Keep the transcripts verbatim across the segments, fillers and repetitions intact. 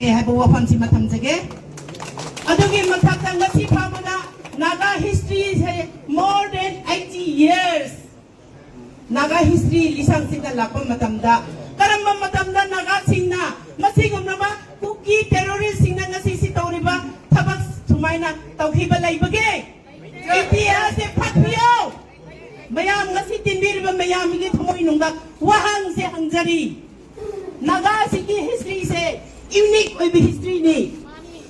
ꯍꯥꯏꯕ ꯋꯥꯐꯝꯁꯤꯃ ꯊꯝꯖꯒꯦ꯫ ꯑꯗꯨꯒꯤ ꯃꯊꯛꯇ ꯉꯁꯤ ꯐꯥꯎꯕꯗ Naga history ꯁꯦ more than eighty years Naga history ꯂꯤꯁꯪꯁꯤꯗ ꯂꯥꯛꯄ ꯃꯇꯝꯗ ꯀꯔꯝꯕ ꯃꯇꯝꯗ ꯅꯥꯒꯥꯁꯤꯡꯅ ꯃꯁꯤꯒꯨꯝꯂꯕ ꯀꯨꯀꯤ terrorist ꯁꯤꯡꯅ ꯉꯁꯤ ꯁꯤ ꯇꯧꯔꯤꯕ ꯊꯕꯛ ꯁꯨꯃꯥꯏꯅ ꯇꯧꯈꯤꯕ ꯂꯩꯕꯒꯦ? ꯏꯇꯤꯍꯥꯁꯁꯦ ꯐꯥꯛꯄꯤꯌꯣ꯫ ꯃꯌꯥꯝ ꯉꯁꯤ ꯇꯤꯟꯕꯤꯔꯤꯕ ꯃꯌꯥꯝꯒꯤ ꯊꯃꯣꯏꯅꯨꯡꯗ ꯋꯥꯍꯪꯁꯦ ꯍꯪꯖꯔꯤ꯫ ꯅꯥꯒꯥꯁꯤꯒꯤ history ꯁꯦ unique ꯑꯣꯏꯕ history ꯅꯤ꯫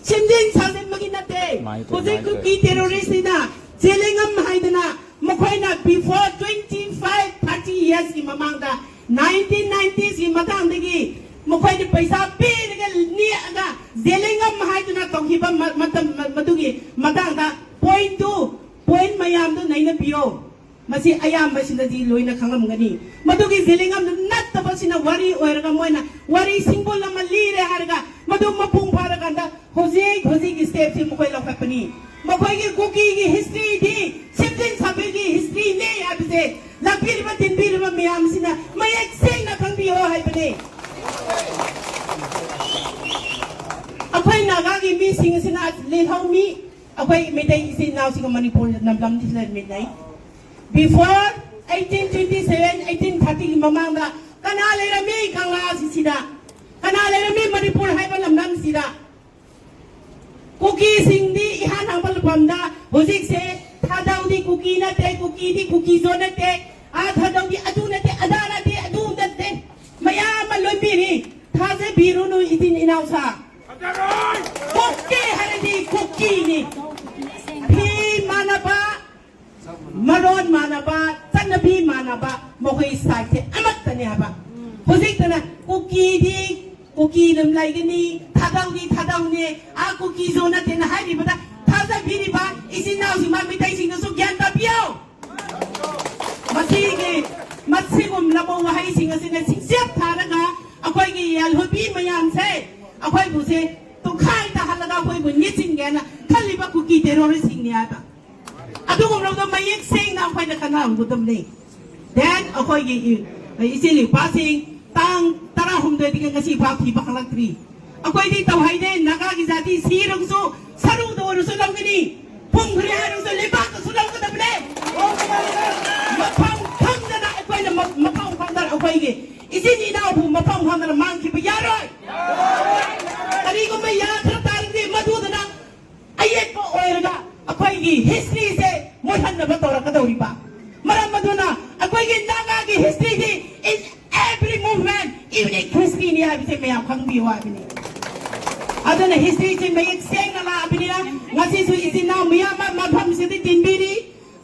ꯁꯦꯝꯖꯤꯟ ꯁꯥꯖꯤꯟꯕꯒꯤ ꯅꯠꯇꯦ꯫ ꯍꯧꯖꯤꯛ ꯀꯨꯀꯤ terrorist ꯁꯤꯅ ꯖꯦꯂꯦꯉꯝ ꯍꯥꯏꯗꯅ ꯃꯈꯣꯏꯅ before twenty five thirty years ꯀꯤ ꯃꯃꯥꯡꯗ nineteen nineties ꯀꯤ ꯃꯇꯥꯡꯗꯒꯤ ꯃꯈꯣꯏꯅ ꯄꯩꯁꯥ ꯄꯤꯔꯒ ꯅꯦꯛꯑꯒ ꯖꯦꯂꯦꯉꯝ ꯍꯥꯏꯗꯨꯅ ꯇꯧꯈꯤꯕ ꯃ-, ꯃꯇꯝ ꯃ-, ꯃꯗꯨꯒꯤ ꯃꯇꯥꯡꯗ point ꯇꯨ point ꯃꯌꯥꯝꯗꯨ ꯅꯩꯅꯕꯤꯌꯣ꯫ ꯃꯁꯤ ꯑꯌꯥꯝꯕꯁꯤꯅꯗꯤ ꯂꯣꯏꯅ ꯈꯪꯂꯝꯒꯅꯤ꯫ ꯃꯗꯨꯒꯤ ꯖꯦꯂꯦꯉꯝꯗꯨ ꯅꯠꯇꯕꯁꯤꯅ ꯋꯥꯔꯤ ꯑꯣꯏꯔꯒ ꯃꯣꯏꯅ ꯋꯥꯔꯤ ꯁꯤꯡꯕꯨꯜ ꯑꯃ ꯂꯤꯔꯦ ꯍꯥꯏꯔꯒ ꯃꯗꯨ ꯃꯄꯨꯡ ꯐꯥꯔꯀꯥꯟꯗ ꯍꯧꯖꯤꯛ ꯍꯧꯖꯤꯛꯀꯤ step ꯁꯤ ꯃꯈꯣꯏ ꯂꯧꯈꯠꯄꯅꯤ꯫ ꯃꯈꯣꯏꯒꯤ ꯀꯨꯀꯤꯒꯤ history ꯗꯤ ꯁꯦꯝꯖꯤꯟ ꯁꯥꯕꯒꯤ history ꯅꯤ ꯍꯥꯏꯕꯁꯦ ꯂꯥꯛꯄꯤꯔꯤꯕ ꯇꯤꯟꯕꯤꯔꯤꯕ ꯃꯌꯥꯝꯁꯤꯅ ꯃꯌꯦꯛ ꯁꯦꯡꯅ ꯈꯪꯕꯤꯌꯣ ꯍꯥꯏꯕꯅꯤ꯫ ꯑꯩꯈꯣꯏ ꯅꯥꯒꯥꯒꯤ ꯃꯤꯁꯤꯡ ꯑꯁꯤꯅ ꯂꯤꯜꯍꯧꯃꯤ, ꯑꯩꯈꯣꯏ ꯃꯩꯇꯩ ꯏꯆꯤꯟ ꯏꯅꯥꯎꯁꯤꯡꯒ ꯃꯅꯤꯄꯨꯔ ꯂꯝꯗꯝꯁꯤꯗ ꯂꯩꯃꯤꯟꯅꯩ꯫ Before eighteen twenty seven, eighteen thirty ꯒꯤ ꯃꯃꯥꯡꯗ ꯀꯅꯥ ꯂꯩꯔꯝꯃꯤ ꯀꯪꯂꯥ ꯑꯁꯤꯁꯤꯗ? ꯀꯅꯥ ꯂꯩꯔꯝꯃꯤ ꯃꯅꯤꯄꯨꯔ ꯍꯥꯏꯕ ꯂꯝꯗꯝꯁꯤꯗ? ꯀꯨꯀꯤꯁꯤꯡꯗꯤ ꯏꯍꯥꯟ ꯍꯥꯟꯕ ꯂꯨꯐꯝꯗ ꯍꯧꯖꯤꯛꯁꯦ ꯊꯥꯗꯧꯗꯤ ꯀꯨꯀꯤ ꯅꯠꯇꯦ, ꯀꯨꯀꯤꯗꯤ ꯀꯨꯀꯤꯖꯣ ꯅꯠꯇꯦ, ꯑꯥ ꯊꯥꯗꯧꯗꯤ ꯑꯗꯨ ꯅꯠꯇꯦ, ꯑꯗꯥ ꯅꯠꯇꯦ, ꯑꯗꯨ ꯅꯠꯇꯦ, ꯃꯌꯥꯝ ꯑꯃ ꯂꯣꯟꯕꯤꯔꯤ꯫ ꯊꯥꯖꯕꯤꯔꯨꯅꯨ ꯏꯆꯤꯟ ꯏꯅꯥꯎꯁꯥ꯫ ꯀꯨꯀꯤ ꯍꯥꯏꯔꯗꯤ ꯀꯨꯀꯤꯅꯤ꯫ ꯐꯤ ꯃꯥꯟꯅꯕ, ꯃꯔꯣꯟ ꯃꯥꯟꯅꯕ, ꯆꯠꯅꯕꯤ ꯃꯥꯟꯅꯕ, ꯃꯈꯣꯏ ꯁꯥꯏꯠꯁꯦ ꯑꯃꯠꯇꯅꯦ ꯍꯥꯏꯕ꯫ ꯍꯧꯖꯤꯛꯇꯅ ꯀꯨꯀꯤꯗꯤ ꯀꯨꯀꯤ ꯑꯗꯨꯝ ꯂꯩꯒꯅꯤ, ꯊꯥꯗꯧꯗꯤ ꯊꯥꯗꯧꯅꯦ, ꯑꯥ ꯀꯨꯀꯤꯖꯣ ꯅꯠꯇꯦꯅ ꯍꯥꯏꯔꯤꯕꯗ ꯊꯥꯖꯕꯤꯔꯤꯕ ꯏꯆꯤꯟ ꯏꯅꯥꯎꯁꯤꯡ ꯃꯩꯇꯩꯁꯤꯡꯅꯁꯨ ꯒ꯭ꯌꯥꯟ ꯇꯥꯕꯤꯌꯣ꯫ ꯃꯁꯤꯒꯤ, ꯃꯁꯤꯒꯨꯝꯂꯕ ꯋꯥꯍꯩꯁꯤꯡ ꯑꯁꯤꯅ ꯁꯤꯡꯆꯦꯞ ꯊꯥꯔꯒ ꯑꯩꯈꯣꯏꯒꯤ ꯌꯥꯜꯍꯨꯕꯤ ꯃꯌꯥꯝꯁꯦ ꯑꯩꯈꯣꯏꯕꯨꯁꯦ ꯇꯨꯡꯈꯥꯏ ꯇꯥꯍꯜꯂꯒ ꯑꯩꯈꯣꯏꯕꯨ ꯅꯤꯠꯁꯤꯟꯒꯦꯅ ꯈꯜꯂꯤꯕ ꯀꯨꯀꯤ terrorist ꯁꯤꯡꯅꯤ ꯍꯥꯏꯕ꯫ ꯑꯗꯨꯒꯨꯝꯂꯕꯗꯣ ꯃꯌꯦꯛ ꯁꯦꯡꯅ ꯑꯩꯈꯣꯏꯅ ꯈꯟꯅꯍꯧꯒꯗꯕꯅꯤ꯫ Then ꯑꯩꯈꯣꯏꯒꯤ ꯏ-, ꯏꯆꯤꯜ ꯏꯄꯥꯁꯤꯡ ꯇꯥꯡ ꯇꯔꯥꯍꯨꯝꯗꯣꯏꯗꯒꯤ ꯉꯁꯤ ꯐꯥꯎ ꯊꯤꯕ ꯈꯪꯂꯛꯇ꯭ꯔꯤ꯫ ꯑꯩꯈꯣꯏꯗꯤ ꯇꯧꯍꯩꯗꯦ꯫ ꯅꯥꯒꯥꯒꯤ ꯖꯥꯇꯤ ꯁꯤꯔꯒꯁꯨ, ꯁꯔꯨꯗ ꯑꯣꯏꯔꯁꯨ ꯂꯧꯒꯅꯤ, ꯄꯨꯝꯈ꯭ꯔꯦ ꯍꯥꯏꯔꯒꯁꯨ ꯂꯩꯕꯥꯛꯇꯁꯨ ꯂꯧꯒꯗꯕꯅꯦ꯫ ꯃꯐꯝ ꯈꯪꯗꯅ ꯑꯩꯈꯣꯏꯅ ꯃ-, ꯃꯐꯝ ꯈꯪꯗꯅ ꯑꯩꯈꯣꯏꯒꯤ ꯏꯆꯤꯟ ꯏꯅꯥꯎꯕꯨ ꯃꯐꯝ ꯈꯪꯗꯅ ꯃꯥꯡꯈꯤꯕ ꯌꯥꯔꯣꯏ꯫ ꯀꯔꯤꯒꯨꯝꯕ ꯌꯥꯈ꯭ꯔ ꯇꯥꯔꯒꯗꯤ ꯃꯗꯨꯗꯅ ꯑꯌꯦꯠꯄ ꯑꯣꯏꯔꯒ ꯑꯩꯈꯣꯏꯒꯤ historyꯁꯦ ꯃꯨꯠꯍꯟꯅꯕ ꯇꯧꯔꯛꯀꯗꯧꯔꯤꯕ꯫ ꯃꯔꯝ ꯑꯗꯨꯅ ꯑꯩꯈꯣꯏꯒꯤ ꯅꯥꯒꯥꯒꯤ historyꯗꯤ is every movement unique historyꯅꯤ ꯍꯥꯏꯕꯁꯦ ꯃꯌꯥꯝ ꯈꯪꯕꯤꯌꯨ ꯍꯥꯏꯕꯅꯤ꯫ ꯑꯗꯨꯅ historyꯁꯦ ꯃꯌꯦꯛ ꯁꯦꯡꯅ ꯂꯥꯛꯑꯕꯅꯤꯅ ꯉꯁꯤꯁꯨ ꯏꯆꯤꯟ ꯏꯅꯥꯎ ꯃꯤꯌꯥꯝ ꯑꯃ ꯃꯐꯝꯁꯤꯗ ꯇꯤꯟꯕꯤꯔꯤ꯫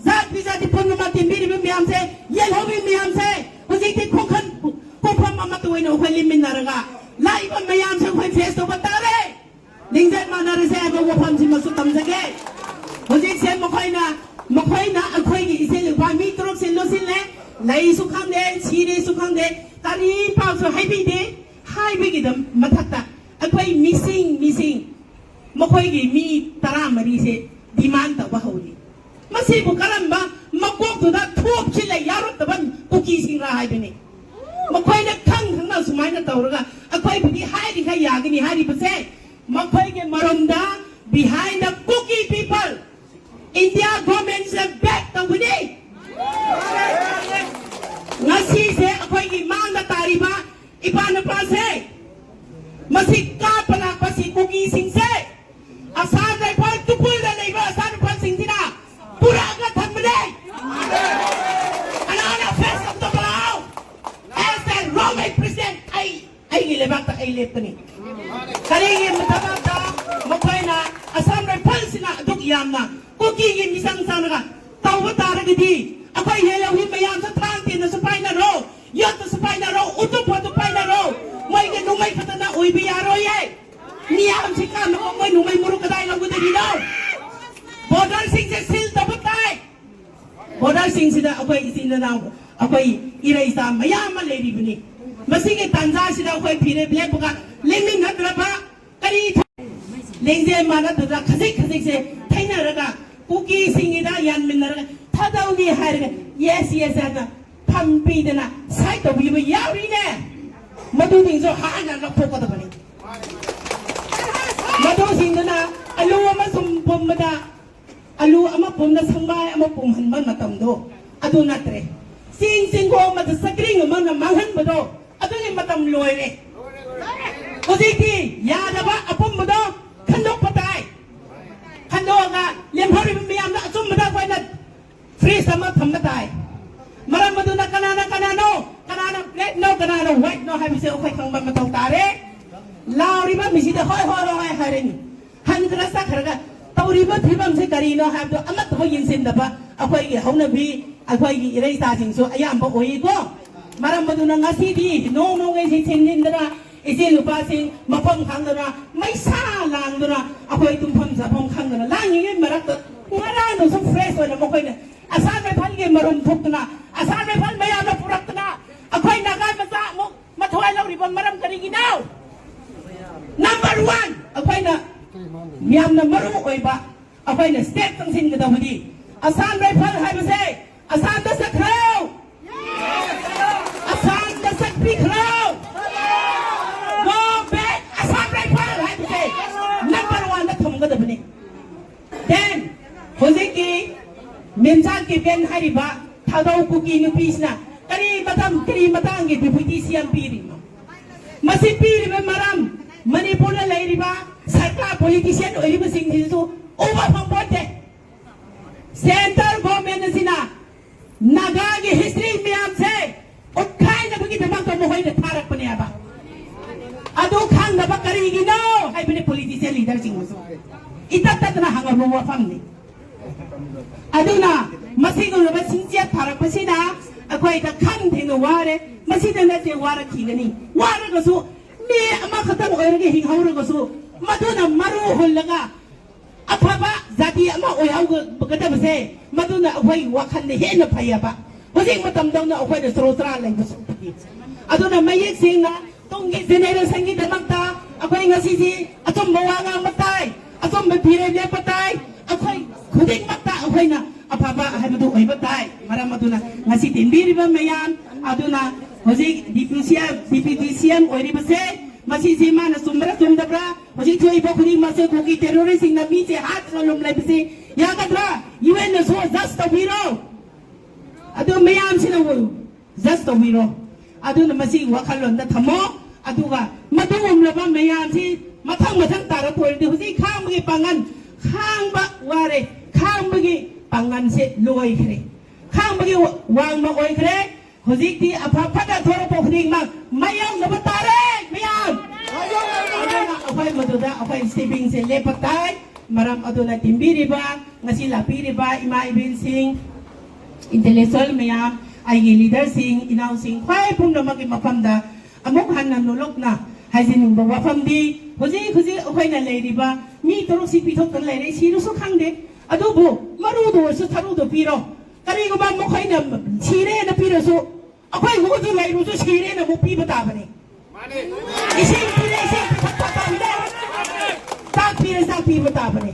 ꯖꯥꯇꯤ ꯖꯥꯇꯤ ꯄꯨꯝꯅꯃꯛ ꯇꯤꯟꯕꯤꯔꯤꯕ ꯃꯌꯥꯝꯁꯦ, ꯌꯦꯜꯍꯧꯕꯤ ꯃꯌꯥꯝꯁꯦ, ꯍꯧꯖꯤꯛꯇꯤ ꯈꯣꯡꯈꯟ ꯀꯣꯛꯐꯝ ꯑꯃꯠꯇ ꯑꯣꯏꯅ ꯑꯩꯈꯣꯏ ꯂꯦꯡꯃꯤꯟꯅꯔꯒ ꯂꯥꯛꯏꯕ ꯃꯌꯥꯝꯁꯦ ꯑꯩꯈꯣꯏ face ꯇꯧꯕ ꯇꯥꯔꯦ꯫ ꯂꯤꯡꯖꯦꯜ ꯃꯥꯟꯅꯔꯁꯦ ꯍꯥꯏꯕ ꯋꯥꯐꯝꯁꯤꯃꯁꯨ ꯊꯝꯖꯒꯦ꯫ ꯍꯧꯖꯤꯛꯁꯦ ꯃꯈꯣꯏꯅ, ꯃꯈꯣꯏꯅ ꯑꯩꯈꯣꯏꯒꯤ ꯏꯆꯦ ꯅꯨꯄꯥ ꯃꯤ ꯇꯔꯨꯛꯁꯦ ꯂꯣꯠꯁꯤꯜꯂꯦ, ꯂꯩꯁꯨ ꯈꯪꯗꯦ, ꯁꯤꯔꯦꯁꯨ ꯈꯪꯗꯦ, ꯀꯔꯤ ꯄꯥꯎꯁꯨ ꯍꯥꯏꯕꯤꯗꯦ꯫ ꯍꯥꯏꯕꯒꯤꯗ ꯃꯊꯛꯇ ꯑꯩꯈꯣꯏ ꯃꯤꯁꯤꯡ, ꯃꯤꯁꯤꯡ ꯃꯈꯣꯏꯒꯤ ꯃꯤ ꯇꯔꯥꯃꯔꯤꯁꯦ demand ꯇꯧꯕ ꯍꯧꯔꯤ꯫ ꯃꯁꯤꯕꯨ ꯀꯔꯝꯕ ꯃꯀꯣꯛꯇꯨꯗ ꯊꯣꯞꯁꯤꯜꯂ ꯌꯥꯎꯔꯛꯇꯕ ꯀꯨꯀꯤꯁꯤꯡꯔ ꯍꯥꯏꯕꯅꯤ꯫ ꯃꯈꯣꯏꯅ ꯈꯪ ꯈꯪꯅ ꯁꯨꯃꯥꯏꯅ ꯇꯧꯔꯒ ꯑꯩꯈꯣꯏꯕꯨꯗꯤ ꯍꯥꯏꯔꯤꯈꯩ ꯌꯥꯒꯅꯤ ꯍꯥꯏꯔꯤꯕꯁꯦ, ꯃꯈꯣꯏꯒꯤ ꯃꯔꯨꯝꯗ behind the Kuki people, India governmentꯁꯦ back ꯇꯧꯒꯅꯤ꯫ ꯉꯁꯤꯁꯦ ꯑꯩꯈꯣꯏꯒꯤ ꯃꯥꯡꯗ ꯇꯥꯔꯤꯕ ꯏꯄꯥ ꯅꯨꯄꯥꯁꯦ, ꯃꯁꯤ ꯀꯥꯞꯄ ꯂꯥꯛꯄꯁꯤ ꯀꯨꯀꯤꯁꯤꯡꯁꯦ, ꯑꯁꯥꯝ ꯔꯥꯏꯐꯜ ꯇꯨꯄꯨꯜꯗ ꯂꯩꯕ ꯑꯁꯥꯝ ꯔꯥꯏꯐꯜꯁꯤꯡꯁꯤꯅ ꯄꯨꯔꯛꯑꯒ ꯊꯝꯕꯅꯦ꯫ ꯑꯅꯥꯅ face ꯇꯧꯗꯕ ꯂꯥꯛꯑꯣ꯫ As a Roman President, ꯑꯩ, ꯑꯩꯒꯤ ꯂꯩꯕꯥꯛꯇ ꯑꯩ ꯂꯦꯞꯀꯅꯤ꯫ ꯀꯔꯤꯒꯤ ꯃꯇꯝꯗ ꯃꯈꯣꯏꯅ ꯑꯁꯥꯝ ꯔꯥꯏꯐꯜꯁꯤꯅ ꯑꯗꯨꯛ ꯌꯥꯝꯅ ꯀꯨꯀꯤꯒꯤ ꯃꯤꯆꯪ ꯆꯪꯂꯒ ꯇꯧꯕ ꯇꯥꯔꯒꯗꯤ, ꯑꯩꯈꯣꯏ ꯌꯦꯜꯍꯧꯃꯤ ꯃꯌꯥꯝꯁꯨ ꯊꯥꯡ ꯇꯦꯟꯅꯁꯨ ꯄꯥꯏꯅꯔꯣ, ꯌꯣꯠꯇꯁꯨ ꯄꯥꯏꯅꯔꯣ, ꯎꯇꯨꯞ ꯐꯥꯎꯗ ꯄꯥꯏꯅꯔꯣ, ꯃꯣꯏꯒꯤ ꯅꯣꯡꯃꯩ ꯈꯛꯇꯅ ꯑꯣꯏꯕ ꯌꯥꯔꯣꯏꯌꯦ꯫ ꯃꯤꯌꯥꯝꯁꯤ ꯀꯥꯟꯅꯕ ꯃꯣꯏ ꯅꯣꯡꯃꯩ ꯃꯔꯨ ꯀꯗꯥꯏ ꯂꯧꯒꯗꯣꯔꯤꯅꯣ? Borderꯁꯤꯡꯁꯦ seal ꯇꯧꯕ ꯇꯥꯏ꯫ Borderꯁꯤꯡꯁꯤꯗ ꯑꯩꯈꯣꯏ ꯏꯆꯤꯟ ꯏꯅꯥꯎ, ꯑꯩꯈꯣꯏ ꯏꯔꯩꯆꯥ ꯃꯌꯥꯝ ꯑꯃ ꯂꯩꯔꯤꯕꯅꯤ꯫ ꯃꯁꯤꯒꯤ ꯇꯥꯟꯖꯥꯁꯤꯗ ꯑꯩꯈꯣꯏ ꯐꯤꯔꯦꯞ ꯂꯦꯞꯄꯒ ꯂꯦꯡꯃꯤꯟꯅꯗ꯭ꯔꯕ ꯀꯔꯤ ꯊ-, ꯂꯦꯡꯖꯦꯜ ꯃꯥꯟꯅꯗꯅ ꯈꯖꯤꯛ ꯈꯖꯤꯛꯁꯦ ꯊꯩꯅꯔꯒ ꯀꯨꯀꯤꯁꯤꯡꯒꯤꯗ ꯌꯥꯟꯃꯤꯟꯅꯔꯒ ꯊꯥꯗꯧꯅꯤ ꯍꯥꯏꯔꯒ yes, yes ꯍꯥꯏꯅ ꯐꯝ ꯄꯤꯗꯅ sign ꯇꯧꯕꯤꯕ ꯌꯥꯎꯔꯤꯅꯦ꯫ ꯃꯗꯨꯁꯤꯡꯁꯨ ꯍꯥꯟꯅ ꯂꯧꯊꯣꯛꯀꯗꯕꯅꯤ꯫ ꯃꯗꯨꯁꯤꯡꯗꯨꯅ ꯑꯂꯨ ꯑꯃ ꯁꯨꯝ ꯄꯨꯝꯕꯗ, ꯑꯂꯨ ꯑꯃ ꯄꯨꯝꯅ ꯁꯪꯕꯥꯏ ꯑꯃ ꯄꯨꯝꯍꯟꯕ ꯃꯇꯝꯗꯣ ꯑꯗꯨ ꯅꯠꯇ꯭ꯔꯦ꯫ ꯆꯦꯡ ꯆꯦꯡꯒꯣꯝ ꯑꯃꯗ ꯆꯀ꯭ꯔꯤꯡ ꯑꯃꯅ ꯃꯥꯡꯍꯟꯕꯗꯣ ꯑꯗꯨꯒꯤ ꯃꯇꯝ ꯂꯣꯏꯔꯦ꯫ ꯍꯧꯖꯤꯛꯇꯤ ꯌꯥꯗꯕ ꯑꯄꯨꯝꯕꯗꯣ ꯈꯟꯗꯣꯛꯄ ꯇꯥꯏ꯫ ꯈꯟꯗꯣꯛꯑꯒ ꯂꯦꯝꯍꯧꯔꯤꯕ ꯃꯤꯌꯥꯝꯗ ꯑꯆꯨꯝꯕꯗ ꯑꯩꯈꯣꯏꯅ ꯐ꯭ꯔꯤꯖ ꯑꯃ ꯊꯝꯕ ꯇꯥꯏ꯫ ꯃꯔꯝ ꯑꯗꯨꯅ ꯀꯅꯥꯅ ꯀꯅꯥꯅꯣ, ꯀꯅꯥꯅ black ꯅꯣ, ꯀꯅꯥꯅ white ꯅꯣ ꯍꯥꯏꯕꯁꯦ ꯑꯩꯈꯣꯏ ꯈꯪꯕ ꯃꯊꯧ ꯇꯥꯔꯦ꯫ ꯂꯥꯎꯔꯤꯕ ꯃꯤꯁꯤꯗ ꯍꯣꯏ, ꯍꯣꯏ, ꯍꯣꯏ, ꯍꯣꯏ ꯍꯥꯏꯔꯅꯤ꯫ ꯍꯟꯈ꯭ꯔ ꯆꯠꯈ꯭ꯔꯒ ꯇꯧꯔꯤꯕ ꯐꯤꯕꯝꯁꯤ ꯀꯔꯤꯅꯣ ꯍꯥꯏꯕꯗꯣ ꯑꯃꯠꯇ ꯍꯣꯏ ꯌꯦꯡꯁꯤꯟꯗꯕ ꯑꯩꯈꯣꯏꯒꯤ ꯍꯧꯅꯕꯤ, ꯑꯩꯈꯣꯏꯒꯤ ꯏꯔꯩꯆꯥꯁꯤꯡꯁꯨ ꯑꯌꯥꯝꯕ ꯑꯣꯏꯀꯣ꯫ ꯃꯔꯝ ꯑꯗꯨꯅ ꯉꯁꯤꯗꯤ ꯅꯣꯡ ꯅꯣꯡꯃꯩꯁꯤ ꯊꯤꯟꯖꯤꯟꯗꯅ ꯏꯆꯦ ꯅꯨꯄꯥꯁꯤꯡ ꯃꯐꯝ ꯈꯪꯗꯅ ꯃꯩꯁꯥ ꯂꯥꯡꯗꯨꯅ ꯑꯩꯈꯣꯏ ꯇꯨꯝꯐꯝ ꯆꯥꯐꯝ ꯈꯪꯗꯅ ꯂꯥꯡꯉꯤꯉꯩ ꯃꯔꯛꯇ ꯉꯔꯥꯡꯗꯨꯁꯨ ꯐ꯭ꯔꯦꯁ ꯑꯣꯏꯅ ꯃꯈꯣꯏꯅ ꯑꯁꯥꯝ ꯔꯥꯏꯐꯜꯒꯤ ꯃꯔꯨꯝ ꯊꯣꯛꯇꯨꯅ ꯑꯁꯥꯝ ꯔꯥꯏꯐꯜ ꯃꯌꯥꯝꯅ ꯄꯨꯔꯛꯇꯨꯅ ꯑꯩꯈꯣꯏ ꯅꯥꯒꯥ ꯃꯆꯥ ꯑꯃꯨꯛ ꯃꯊꯋꯥꯏ ꯂꯧꯔꯤꯕ ꯃꯔꯝ ꯀꯔꯤꯒꯤꯅꯣ? ꯅꯝꯕꯔ ꯋꯥꯟ, ꯑꯩꯈꯣꯏꯅ ꯌꯥꯝꯅ ꯃꯔꯨ ꯑꯣꯏꯕ ꯑꯩꯈꯣꯏꯅ ꯁ꯭ꯇꯦꯞ ꯆꯪꯁꯤꯟꯒꯗꯧꯕꯗꯤ ꯑꯁꯥꯝ ꯔꯥꯏꯐꯜ ꯍꯥꯏꯕꯁꯦ ꯑꯁꯥꯝꯗ ꯆꯠꯈ꯭ꯔꯣ, ꯑꯁꯥꯝꯗ ꯆꯠꯄꯤꯈ꯭ꯔꯣ꯫ Go back ꯑꯁꯥꯝ ꯔꯥꯏꯐꯜ ꯍꯥꯏꯕꯁꯦ ꯅꯝꯕꯔ ꯋꯥꯟꯗ ꯊꯝꯒꯗꯕꯅꯤ꯫ Then ꯍꯧꯖꯤꯛꯀꯤ ꯃꯦꯝꯆꯥ ꯀꯤꯄꯦꯟ ꯍꯥꯏꯔꯤꯕ ꯊꯥꯗꯧ ꯀꯨꯀꯤ ꯅꯨꯄꯤꯁꯤꯅ ꯀꯔꯤ ꯃꯇꯝ ꯀꯔꯤ ꯃꯇꯥꯡꯒꯤ ꯗꯤꯄ꯭ꯌꯨꯇꯤ ꯁꯤ ꯑꯦꯝ ꯄꯤꯔꯤꯅꯣ? ꯃꯁꯤ ꯄꯤꯔꯤꯕ ꯃꯔꯝ ꯃꯅꯤꯄꯨꯔꯗ ꯂꯩꯔꯤꯕ ꯁꯔꯀꯥꯔ ꯄꯣꯂꯤꯇꯤꯁꯤꯌꯥꯟ ꯑꯣꯏꯔꯤꯕꯁꯤꯡꯁꯤꯁꯨ ꯎꯕ ꯐꯪꯄꯣꯠꯇꯦ꯫ ꯁꯦꯟꯇ꯭ꯔꯦꯜ ꯒꯣꯔꯃꯦꯟ ꯑꯁꯤꯅ ꯅꯥꯒꯥꯒꯤ ꯍꯤꯁꯇ꯭ꯔꯤ ꯃꯌꯥꯝꯁꯦ ꯎꯠꯈꯥꯏꯅꯕꯒꯤꯗꯃꯛꯇ ꯃꯈꯣꯏꯅ ꯊꯥꯔꯛꯄꯅꯦ ꯍꯥꯏꯕ꯫ ꯑꯗꯨ ꯈꯪꯗꯕ ꯀꯔꯤꯒꯤꯅꯣ ꯍꯥꯏꯕꯅꯤ ꯄꯣꯂꯤꯇꯤꯁꯤꯌꯟ ꯂꯤꯗꯔꯁꯤꯡꯅꯁꯨ ꯏꯇꯠ ꯇꯠꯇꯅ ꯍꯪꯉꯕ ꯋꯥꯐꯝꯅꯤ꯫ ꯑꯗꯨꯅ ꯃꯁꯤꯒꯨꯝꯂꯕ ꯁꯤꯡꯆꯦꯠ ꯊꯥꯔꯛꯄꯁꯤꯅ ꯑꯩꯈꯣꯏꯗ ꯈꯝ ꯊꯦꯡꯅ ꯋꯥꯔꯦ꯫ ꯃꯁꯤꯗ ꯅꯠꯇꯦ ꯋꯥꯔꯛꯈꯤꯒꯅꯤ꯫ ꯋꯥꯔꯒꯁꯨ ꯃꯤ ꯑꯃꯈꯛꯇꯪ ꯑꯣꯏꯔꯒ ꯍꯤꯡꯍꯧꯔꯒꯁꯨ ꯃꯗꯨꯅ ꯃꯔꯨ ꯍꯨꯜꯂꯒ ꯑꯐꯕ ꯖꯥꯇꯤ ꯑꯃ ꯑꯣꯏꯍꯧꯒꯗꯕꯁꯦ ꯃꯗꯨꯅ ꯑꯩꯈꯣꯏꯒꯤ ꯋꯥꯈꯜꯗ ꯍꯦꯟꯅ ꯐꯩꯌꯦꯕ꯫ ꯍꯧꯖꯤꯛ ꯃꯇꯝꯗꯧꯅ ꯑꯩꯈꯣꯏꯅ ꯆꯔꯣ ꯆꯔꯥ ꯂꯩꯕꯁꯨ ꯐꯩ꯫ ꯑꯗꯨꯅ ꯃꯌꯦꯛ ꯁꯦꯡꯅ ꯇꯨꯡꯒꯤ ꯖꯦꯅꯦꯔꯦꯁꯟꯒꯤꯗꯃꯛꯇ ꯑꯩꯈꯣꯏ ꯉꯁꯤꯁꯤ ꯑꯆꯨꯝꯕ ꯋꯥ ꯉꯥꯡꯕ ꯇꯥꯏ, ꯑꯆꯨꯝꯕ ꯐꯤꯔꯦꯞ ꯂꯦꯞꯄ ꯇꯥꯏ꯫ ꯑꯩꯈꯣꯏ ꯈꯨꯗꯤꯡꯃꯛꯇ ꯑꯩꯈꯣꯏꯅ ꯑꯐꯕ ꯍꯥꯏꯕꯗꯨ ꯑꯣꯏꯕ ꯇꯥꯏ꯫ ꯃꯔꯝ ꯑꯗꯨꯅ ꯉꯁꯤ ꯇꯤꯟꯕꯤꯔꯤꯕ ꯃꯌꯥꯝ ꯑꯗꯨꯅ ꯍꯧꯖꯤꯛ ꯗꯤꯄ꯭ꯌꯨ ꯁꯤ ꯑꯦꯝ, ꯗꯤꯄ꯭ꯌꯨꯇꯤ ꯁꯤ ꯑꯦꯝ ꯑꯣꯏꯔꯤꯕꯁꯦ ꯃꯁꯤꯁꯦ ꯃꯥꯅ ꯆꯨꯝꯕ꯭ꯔꯥ ꯆꯨꯝꯗꯕ꯭ꯔꯥ? ꯍꯧꯖꯤꯛ ꯊꯣꯛꯏꯕ ꯈꯨꯗꯤꯡꯃꯛꯁꯦ ꯀꯨꯀꯤ ꯇꯦꯔꯣꯔꯤꯁꯁꯤꯡꯅ ꯃꯤꯁꯦ ꯍꯥꯠꯇꯅ ꯂꯨꯝ ꯂꯩꯕꯁꯦ ꯌꯥꯒꯗ꯭ꯔꯥ? ꯌꯨ ꯑꯦꯟꯅꯁꯨ ꯖꯁ ꯇꯧꯕꯤꯔꯣ꯫ ꯑꯗꯨ ꯃꯌꯥꯝꯁꯤꯅ ꯖꯁ ꯇꯧꯕꯤꯔꯣ꯫ ꯑꯗꯨꯅ ꯃꯁꯤꯒꯤ ꯋꯥꯈꯜꯂꯣꯟꯗ ꯊꯝꯃꯣ꯫ ꯑꯗꯨꯒ ꯃꯗꯨꯒꯨꯝꯂꯕ ꯃꯌꯥꯝꯁꯤ ꯃꯊꯪ ꯃꯊꯪ ꯇꯥꯔꯛꯄ ꯑꯣꯏꯔꯗꯤ ꯍꯧꯖꯤꯛ ꯈꯥꯡꯕꯒꯤ ꯄꯥꯡꯒꯜ, ꯈꯥꯡꯕ ꯋꯥꯔꯦ, ꯈꯥꯡꯕꯒꯤ ꯄꯥꯡꯒꯜꯁꯦ ꯂꯣꯏꯈ꯭ꯔꯦ, ꯈꯥꯡꯕꯒꯤ ꯋꯥꯡꯃ ꯑꯣꯏꯈ꯭ꯔꯦ꯫ ꯍꯧꯖꯤꯛꯇꯤ ꯑꯐ ꯐꯠꯇ ꯊꯣꯔꯛꯄ ꯈꯨꯗꯤꯡꯃꯛ ꯃꯥꯌꯣꯛꯅꯕ ꯇꯥꯔꯦ ꯃꯌꯥꯝ꯫ ꯑꯗꯨꯅ ꯑꯩꯈꯣꯏ ꯃꯗꯨꯗ ꯑꯩꯈꯣꯏ ꯁꯤꯕꯤꯡꯁꯦ ꯂꯦꯞꯄ ꯇꯥꯏ꯫ ꯃꯔꯝ ꯑꯗꯨꯅ ꯇꯤꯟꯕꯤꯔꯤꯕ, ꯉꯁꯤ ꯂꯥꯛꯄꯤꯔꯤꯕ ꯏꯃꯥ ꯏꯕꯦꯟꯁꯤꯡ, ꯏꯟꯇꯦꯂꯦꯛꯆꯨꯋꯦꯜ ꯃꯌꯥꯝ, ꯑꯩꯒꯤ ꯂꯤꯗꯔꯁꯤꯡ, ꯏꯅꯥꯎꯁꯤꯡ, ꯈ꯭ꯋꯥꯏ ꯄꯨꯝꯅꯃꯛꯀꯤ ꯃꯐꯝꯗ ꯑꯃꯨꯛ ꯍꯟꯅ ꯅꯣꯂꯨꯛꯅ ꯍꯥꯏꯖꯅꯤꯡꯕ ꯋꯥꯐꯝꯗꯤ, ꯍꯧꯖꯤꯛ ꯍꯧꯖꯤꯛ ꯑꯩꯈꯣꯏꯅ ꯂꯩꯔꯤꯕ ꯃꯤ ꯇꯔꯨꯛꯁꯤ ꯄꯤꯊꯣꯛꯇꯅ ꯂꯩꯔꯦ, ꯁꯤꯔꯁꯨ ꯈꯪꯗꯦ꯫ ꯑꯗꯨꯕꯨ ꯃꯔꯨꯗ ꯑꯣꯏꯔꯁꯨ ꯊꯔꯨꯗ ꯄꯤꯔꯣ꯫ ꯀꯔꯤꯒꯨꯝꯕ ꯃꯈꯣꯏꯅ ꯁꯤꯔꯦꯅ ꯄꯤꯔꯁꯨ, ꯑꯩꯈꯣꯏ ꯍꯧꯖꯤꯛ ꯂꯩꯔꯁꯨ ꯁꯤꯔꯦꯅ ꯑꯃꯨꯛ ꯄꯤꯕ ꯇꯥꯕꯅꯤ꯫ ꯏꯁꯤꯡ ꯄꯤꯔꯦ, ꯏꯁꯤꯡ ꯄꯤꯊꯛꯄ ꯇꯥꯕꯅꯦ꯫ ꯆꯥꯛ ꯄꯤꯔꯦ, ꯆꯥꯛ ꯄꯤꯕ ꯇꯥꯕꯅꯦ꯫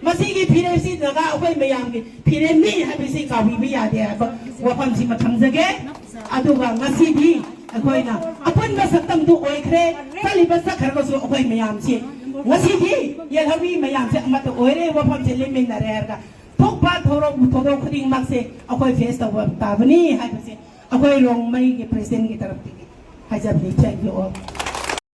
ꯃꯁꯤꯒꯤ ꯐꯤꯔꯦꯞꯁꯤ ꯅꯥꯒꯥ ꯑꯩꯈꯣꯏ ꯃꯌꯥꯝꯒꯤ ꯐꯤꯔꯦꯞꯅꯤ ꯍꯥꯏꯕꯁꯤ ꯀꯥꯎꯕꯤꯕ ꯌꯥꯗꯦ ꯍꯥꯏꯕ ꯋꯥꯐꯝꯁꯤꯃ ꯊꯝꯖꯒꯦ꯫ ꯑꯗꯨꯒ ꯉꯁꯤꯗꯤ ꯑꯩꯈꯣꯏꯅ ꯑꯄꯨꯟꯕ ꯁꯛꯇꯝꯗꯨ ꯑꯣꯏꯈ꯭ꯔꯦ꯫ ꯆꯠꯂꯤꯕ ꯆꯠꯈ꯭ꯔꯒꯁꯨ ꯑꯩꯈꯣꯏ ꯃꯌꯥꯝꯁꯤ ꯉꯁꯤꯗꯤ ꯌꯦꯜꯍꯧꯔꯤ ꯃꯌꯥꯝꯁꯦ ꯑꯃꯠꯇ ꯑꯣꯏꯔꯦ꯫ ꯋꯥꯐꯝꯁꯦ ꯂꯦꯞꯃꯤꯟꯅꯔꯦ ꯍꯥꯏꯔꯒ ꯊꯣꯛꯄ ꯊꯧꯔꯝ ꯊꯧꯗꯣꯛ ꯈꯨꯗꯤꯡꯃꯛꯁꯦ ꯑꯩꯈꯣꯏ ꯐꯦꯁ ꯇꯧꯕ ꯇꯥꯕꯅꯤ ꯍꯥꯏꯕꯁꯦ ꯑꯩꯈꯣꯏ ꯔꯣꯡꯃꯩꯒꯤ ꯄ꯭ꯔꯦꯁꯤꯗꯦꯟꯒꯤ ꯇꯔꯞꯇꯒꯤ ꯍꯥꯏꯖꯕꯅꯤ꯫ Thank you all꯫